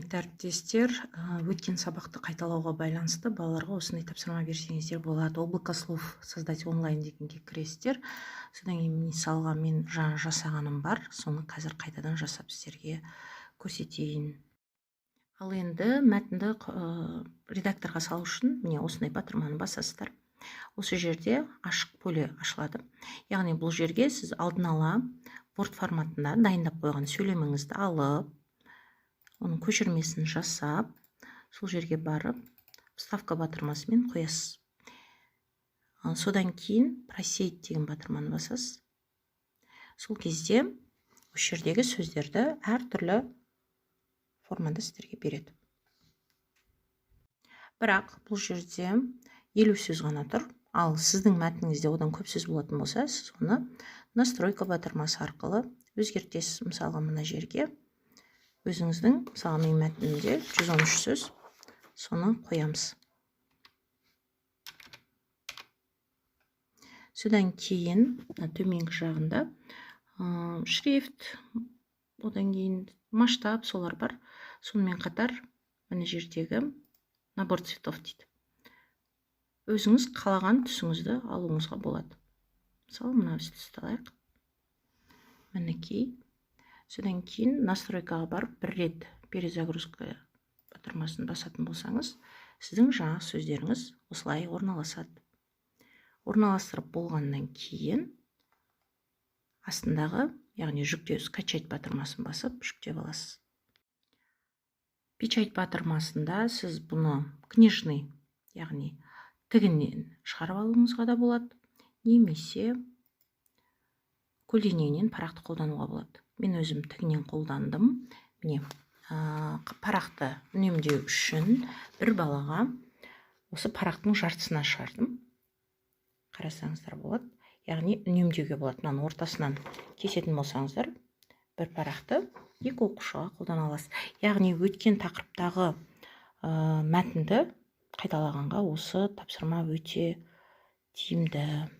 Құрметті әріптестер, өткен сабақты қайталауға байланысты балаларға осындай тапсырма берсеңіздер болады. «Облако слов создать онлайн» дегенге кіресіздер. Содан кейін, мысалға, мен жаңа жасағаным бар, соны қазір қайтадан жасап, сіздерге көрсетейін. Ал енді мәтінді редакторға салу үшін, міне, осындай батырманы басасыздар. Осы жерде ашық поле ашылады, яғни бұл жерге сіз алдын ала Word форматында дайындап қойған сөйлеміңізді алып, оның көшірмесін жасап, сол жерге барып, «Вставка» батырмасымен қоясыз. Содан кейін «Просеять» деген батырманы басасыз. Сол кезде осы жердегі сөздерді әртүрлі формада сіздерге береді. Бірақ бұл жерде 50 сөз ғана тұр. Ал сіздің мәтініңізде одан көп сөз болатын болса, сіз оны «Настройка» батырмасы арқылы өзгертесіз. Мысалға, мына жерге өзіңіздің, мысалы, менің мәтінімде 113 сөз, соны қоямыз. Содан кейін мына төменгі жағында шрифт, одан кейін масштаб, солар бар. Сонымен қатар мына жердегі «Набор цветов» дейді, өзіңіз қалаған түсіңізді алуыңызға болады. Мысалы, мына түсті алайық, мінекей. Содан кейін настройкаға барып, бір рет «Перезагрузка» батырмасын басатын болсаңыз, сіздің жаңа сөздеріңіз осылай орналасады. Орналастырып болғаннан кейін астындағы, яғни жүктеу, «Скачать» батырмасын басып, жүктеп аласыз. «Печать» батырмасында сіз бұны книжный, яғни тігінен шығарып алуыңызға да болады немесе көлденеңінен парақты қолдануға болады. Мен өзім тігінен қолдандым. Міне, парақты үнемдеу үшін бір балаға осы парақтың жартысына шығардым, қарасаңыздар болады. Яғни үнемдеуге болады. Мынаның ортасынан кесетін болсаңыздар, бір парақты екі оқушыға қолдана аласыз. Яғни өткен тақырыптағы мәтінді қайталағанға осы тапсырма өте тиімді.